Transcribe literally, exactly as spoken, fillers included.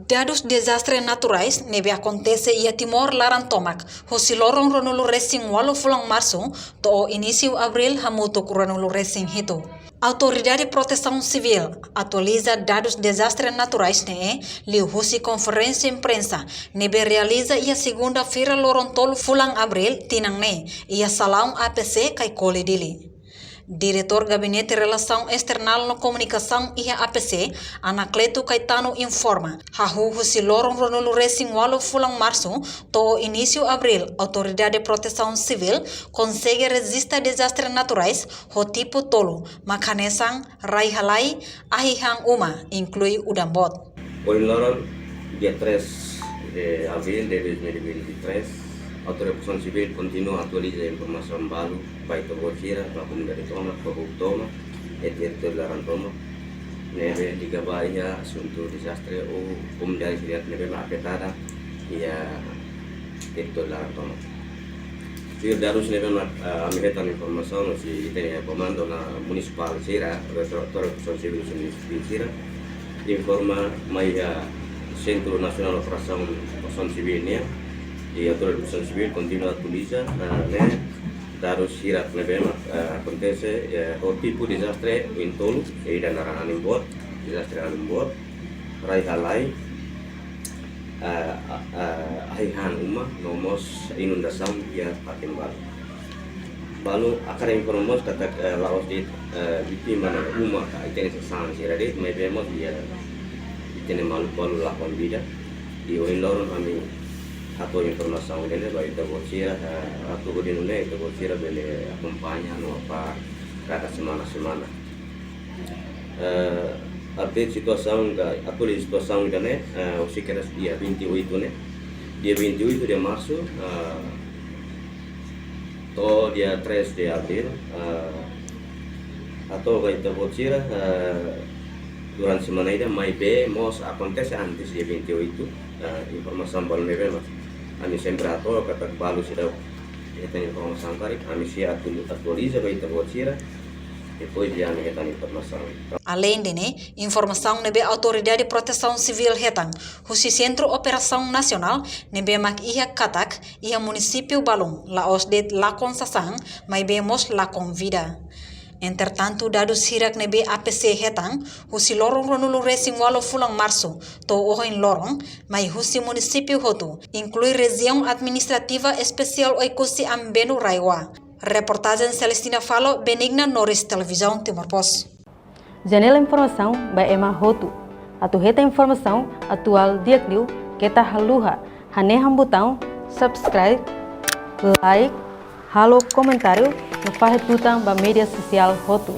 Dadus dezastre naturais ne'ebé akontese iha Timor laran tomak, husi loron ruanulu-resin-ualu fulan Marsu to'o inísiu Abríl hamutuk ruanulu-resin-hitu. Autoridade Protesaun Sivíl atualiza dadus dezastre naturais ne'e liuhusi konferénsia imprensa ne'ebé realiza iha segunda-feira loron tolu fulan Abríl tinan ne'e, iha salaun A P C Caicoli Dili. Diretór Gabinete Relasaun Esternál no Komunikasaun iha A P C, Anacleto Caetano informa, hahú husi loron ruanulu-resin-ualu fulan Marsu to'o inísiu Abríl, Autoridade Protesaun Sivíl konsege rejista dezastre naturais ho tipu tolu, mak hanesan rai-halai, ahi-han uma, inklui udan boot. Ohin loron, dia três de abril de dois mil e vinte e três, Autoridade Protesaun Sivíl kontinua atualiza informasaun balu ba ita-boot sira, ba komunidade tomak, ba povu tomak, iha territóriu laran tomak, ne'ebé liga ba iha asuntu dezastre ou komunidade sira ne'ebé mak afetada iha territóriu laran tomak. Tuir dadus ne'ebé mak, eh, ami hetan informasaun husi ita-nia komandu munisipál sira, Autoridade Protesaun Sivíl, Autoridade Protesaun Sivíl sira informa mai iha Sentru Nasionál Operasaun Protesaun Sivíl nian, i Autoridade Protesaun Sivíl kontinua atualiza, eh, ne'e dadus sira ne'ebé mak, eh, akontese, eh, ho tipu dezastre ohin tolu, ida naran Anin Boot, dezastre Anin Boot, rai-halai, eh, a-, eh, ahi-han uma, no mós inundasaun iha fatin balu. Balu hakarak informa mós katak, eh, la'ós de'it, eh, vítima ne'e uma ka ita-nia sasán sira de'it, maibé mós iha ita-nia maluk balu lakon vida. I ohin loron ami hato'o informasaun ida-ne'e ba ita-boot sira, eh, atu hodi nune'e ita-boot sira bele akompaña no apa kada semana-semana. Eh, update situasaun ka, atuál situasaun ida-ne'e, eh, husi kedas dia vinte e oito ne'e. Dia vinte e oito de Marsu, eh, to'o dia três de Abril, eh, hato'o ba ita-boot sira, eh, durante semana ida, maibé mós akontese antes dia vinte e oito, eh, informasaun balu ne'ebé mak ami sempre hato'o katak balu seidauk hetan informasaun karik, ami sei atu-, atualiza ba ita-boot sira, depois de ami hetan informasaun. Aleinde ne'e, informasaun ne'ebé Autoridade Protesaun Sivíl hetan husi Sentru Operasaun Nasionál ne'ebé mak iha katak, iha munisípiu balun, la'ós de'it lakon sasán, maibé mós lakon vida. Entretantu, dadus hirak ne'ebé A P C hetan, husi loron ruanulu-resin-ualu fulan Marsu to'o ohin loron, mai husi munisípiu hotu, inklui Rejiaun Administrativa Espesiál Oekusi Ambenu RAEOA. Reportajen Celestina Falo, Benigna Norris, Televizaun Timor Post. Janela informasaun ba ema hotu. Atu hetan informasaun atuál di'ak liu, keta haluha hanehan butaun subscribe, like, halo komentáriu, no fahe tutan ba média sosiál hotu.